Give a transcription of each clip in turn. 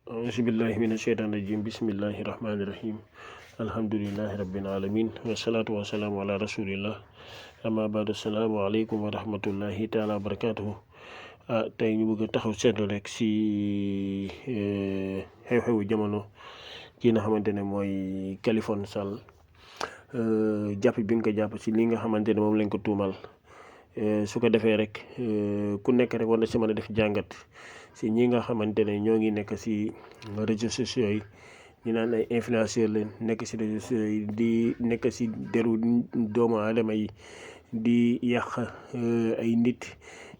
auzu billahi mina sheytaani rajim bismillahi rahmaani rahim alhamdulillahi rabbil alamin wasalaatu wasalaamu ala rasulillah amma baadu salaamu aleykum wa rahmatullahi taala wa barakatuhu tey ñu bëgg a taxaw seetlu rek si xew-xewu jamono kii nga xamante ne mooy Kaliphone Sall jàpp bi nga ko jàpp si li nga xamante ne moom lañ ko tuumal su ko defee rek ku nekk rek war na si mën a def jàngat si ñi nga xamante ne ñoo ngi nekk si réseaux sociaux yi ñu naan ay influenceurs leen nekk si réseaux sociaux yi di nekk si deru doomu aadama yi di yàq ay nit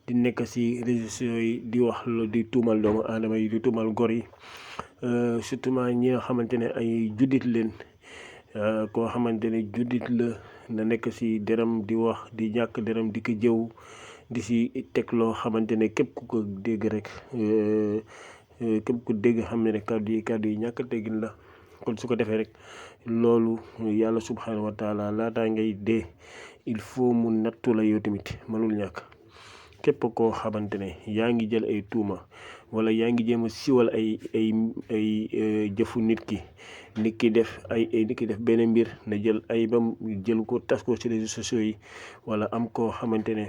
di nekk si réseaux sociaux yi di wax di tuumal doomu aadama yi di tuumal gor yi surtout ñi nga xamante ne ay juddit leen koo xamante ne juddit la na nekk si deram di wax di ñàkk deram di ko jëw di si teg loo xamante ne képp ku ko dégg rek képp ku dégg xam ne rek kàddu yi ñàkk teggin la. kon su ko defee rek loolu yàlla subhanahu wa taala laataa ngay dee il faut mu nattu la yow tamit mënul ñàkk. képp koo xamante ne yaa ngi jël ay tuuma wala yaa ngi jéem a siwal ay jëfu nit ki def nit ki def benn mbir na jël ay bam jël ko tas ko ci réseaux sociaux yi wala am koo xamante ne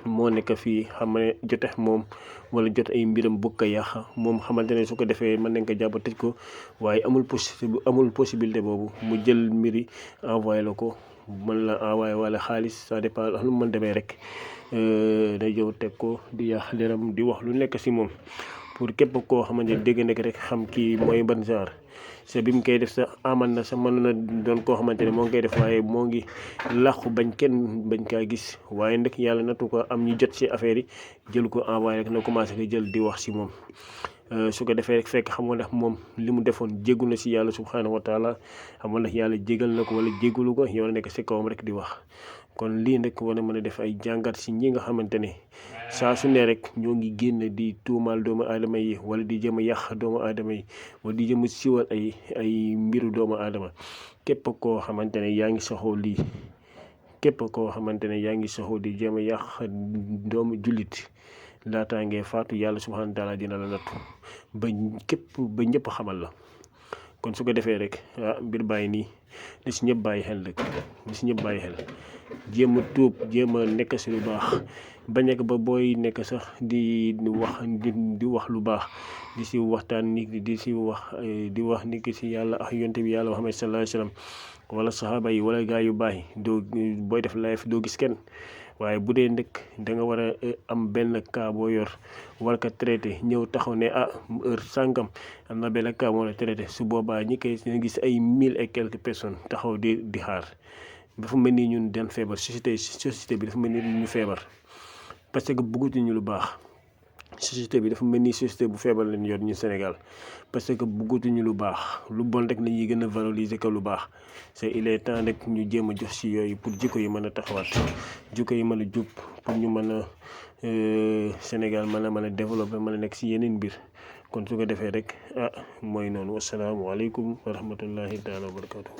moo nekk fii xam ne jote moom wala jot ay mbiram bëgg ko yàq moom xamante ne su ko defee mën nañ ko jàpp tëj ko waaye amul possibilité boobu mu jël mbiri envoyé la ko mën la envoyé wala xaalis ça dépend lu mu mën demee rek day jëw teg ko di yàq deram di wax lu nekk si moom pour képp koo xamante ne dégg nekk rek xam kii mooy ban genre sa bi mu koy def sa aman na sa mën na doon koo xamante ne moo ngi koy def waaye moo ngi làqu bañ kaa gis waaye nag yàlla nattu ko am ñu jot si affaire yi jël ko envoyé rek na commencé ko jël di wax si moom su ko defee rek fekk xam nga ndax moom li mu defoon jéggu na si yàlla subhanahu wa taala xam nga ndax yàlla jégal na ko wala jégalu ko yow nekk si kawam rek di wax. kon lii nag war a mën a def ay jàngat si ñi nga xamante ne saa su ne rek ñoo ngi génn di tuumaal doomu aadama yi wala di jëm a yàq doomu aadama yi wala di jëm a siwal ay mbiru doomu aadama képp koo xamante ne yaa ngi saxoo lii képp koo xamante ne yaa ngi saxoo di jëm a yàq doomu jullit laataa ngay faatu yàlla subhanahu wa taala dina la nattu ba ñëpp xamal la. kon su ko defee rek mbir bàyyi nii li si ñëpp bàyyi xel rek jéem a tuub jéem a nekk si lu baax ba nekk ba booy nekk sax di wax lu baax di si waxtaan nit di wax nit ki si yàlla ak yonte bi yàlla Muhammad sallallahu alayhi wa sallam wala saxaaba yi wala gaa yu baax yi booy def live doo gis kenn. waaye bu dee ndëkk da nga war a am benn cas boo yor war ko traité ñëw taxaw ne heure sàngam am na benn cas moo la traité su boobaa ñi koy gis ay 1000 et quelques personnes taxaw di xaar dafa mel ni ñun den feebar société bi dafa mel ni ñu feebar parce que bëggatuñu lu baax. société bi dafa mel ni société bu feebar lañ yor ñu Sénégal parce que bëggatuñu lu baax lu bon rek la ñuy gën a valoriser que lu baax il est temps rek ñu jéem a jox si yooyu pour jikko yi mën a taxawaat jikko yi mën a jub pour ñu mën a Sénégal mën a développer mën a nekk si yeneen mbir. kon su ko defee rek mooy noonu wasalaamualeykum wa rahmatullahi taala wa barakatuh.